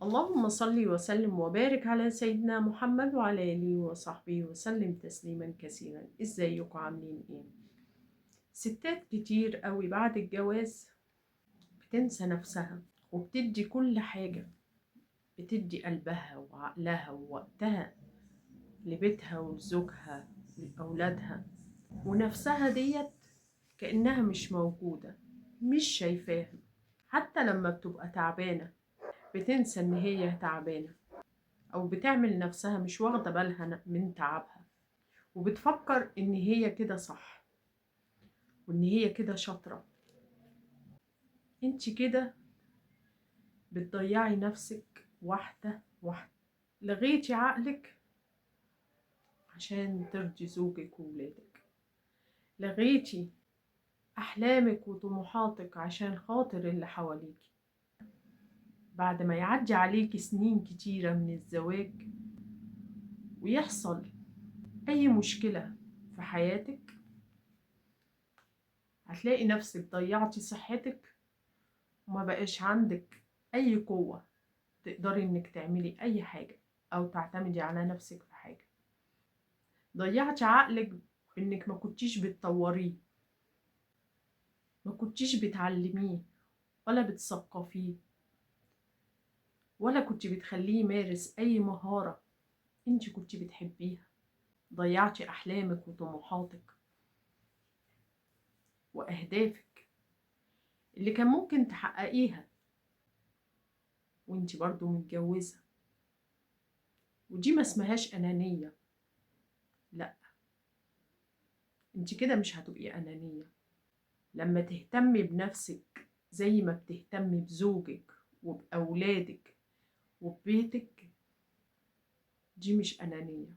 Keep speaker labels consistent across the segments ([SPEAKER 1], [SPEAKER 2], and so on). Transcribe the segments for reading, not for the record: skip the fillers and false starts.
[SPEAKER 1] اللهم صل وسلم وبارك على سيدنا محمد وعلى آله وصحبه وسلم تسليما كثيرا. ازيكم عاملين ايه؟ ستات كتير قوي بعد الجواز بتنسى نفسها وبتدي كل حاجة، بتدي قلبها وعقلها ووقتها لبيتها ولزوجها ولأولادها، ونفسها ديت كأنها مش موجودة، مش شايفاها. حتى لما بتبقى تعبانة بتنسى إن هي تعبانة، أو بتعمل نفسها مش واخدة بالها من تعبها، وبتفكر إن هي كده صح وإن هي كده شاطرة. انت كده بتضيعي نفسك واحدة واحدة. لغيتي عقلك عشان ترضي زوجك وولادك، لغيتي أحلامك وطموحاتك عشان خاطر اللي حواليكي. بعد ما يعدي عليكي سنين كتيرة من الزواج ويحصل أي مشكلة في حياتك، هتلاقي نفسك ضيعتي صحتك وما بقاش عندك أي قوة تقدري إنك تعملي أي حاجة أو تعتمدي على نفسك في حاجة. ضيعتي عقلك بإنك ما كنتيش بتطوريه، ما كنتيش بتعلميه ولا بتثقفيه، ولا كنتي بتخليه يمارس أي مهارة انتي كنتي بتحبيها. ضيعتي أحلامك وطموحاتك وأهدافك اللي كان ممكن تحققيها وانتي برضو متجوزة. ودي ما اسمهاش أنانية، لا، انتي كده مش هتبقي أنانية. لما تهتمي بنفسك زي ما بتهتمي بزوجك وبأولادك وببيتك، دي مش أنانية.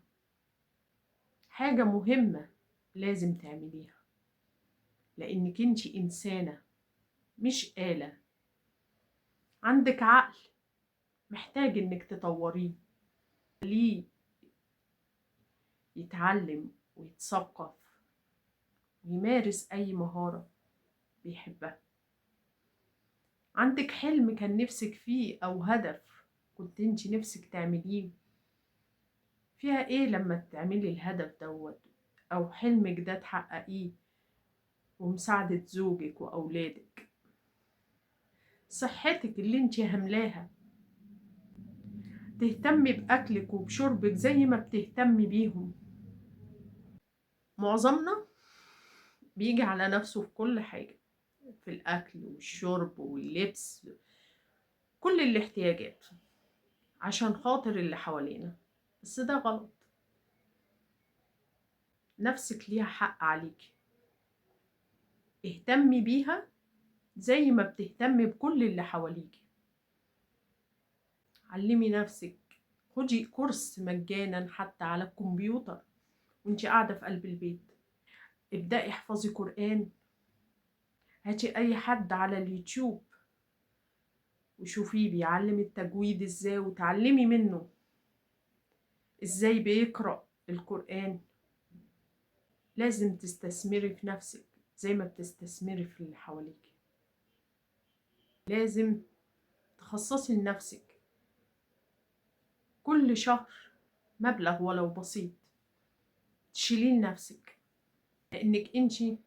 [SPEAKER 1] حاجة مهمة لازم تعمليها، لأنك انتي إنسانة مش آلة. عندك عقل محتاج إنك تطوريه، ليه يتعلم ويتثقف ويمارس أي مهارة بيحبها. عندك حلم كان نفسك فيه أو هدف كنت انتي نفسك تعمليه، فيها ايه لما تعملي الهدف دوت أو حلمك ده تحققيه ومساعدة زوجك وأولادك؟ صحتك اللي انتي هملاها، تهتمي بأكلك وبشربك زي ما بتهتمي بيهم. معظمنا بيجي على نفسه في كل حاجة، في الأكل والشرب واللبس، كل الاحتياجات عشان خاطر اللي حوالينا، بس ده غلط. نفسك ليها حق عليكي، اهتمي بيها زي ما بتهتمي بكل اللي حواليكي. علمي نفسك، خدي كورس مجانا حتى على الكمبيوتر وانتي قاعدة في قلب البيت. ابدأي احفظي قرآن، هاتي أي حد على اليوتيوب وشوفيه بيعلم التجويد ازاي، وتعلمي منه ازاي بيقرأ القرآن. لازم تستثمري في نفسك زي ما بتستثمري في اللي حواليك. لازم تخصصي لنفسك كل شهر مبلغ ولو بسيط تشيليه لنفسك، لأنك انتي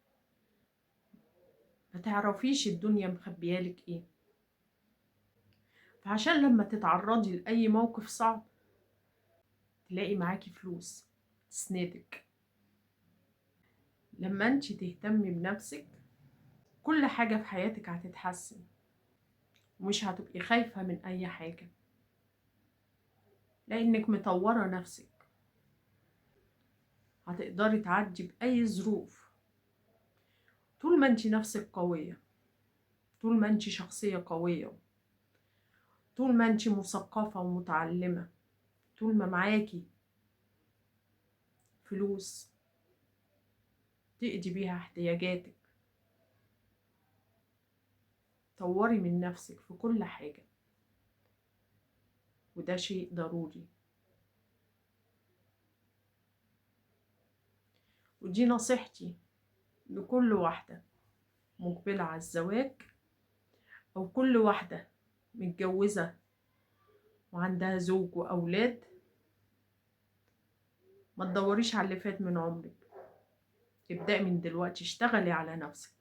[SPEAKER 1] ما تعرفيش الدنيا مخبيالك ايه. فعشان لما تتعرضي لأي موقف صعب تلاقي معاكي فلوس تسندك. لما انتي تهتمي بنفسك كل حاجة في حياتك هتتحسن، ومش هتبقي خايفة من أي حاجة، لأنك مطورة نفسك. هتقدري تعدي بأي ظروف طول ما انتي نفسك قوية، طول ما انتي شخصية قوية، طول ما انتي مثقفة ومتعلمة، طول ما معاكي فلوس تقضي بيها احتياجاتك. طوري من نفسك في كل حاجة، وده شيء ضروري. ودي نصيحتي لكل واحدة مقبلة على الزواج، أو كل واحدة متجوزة وعندها زوج وأولاد، ما تدوريش على اللي فات من عمرك. ابدأي من دلوقتي، اشتغلي على نفسك.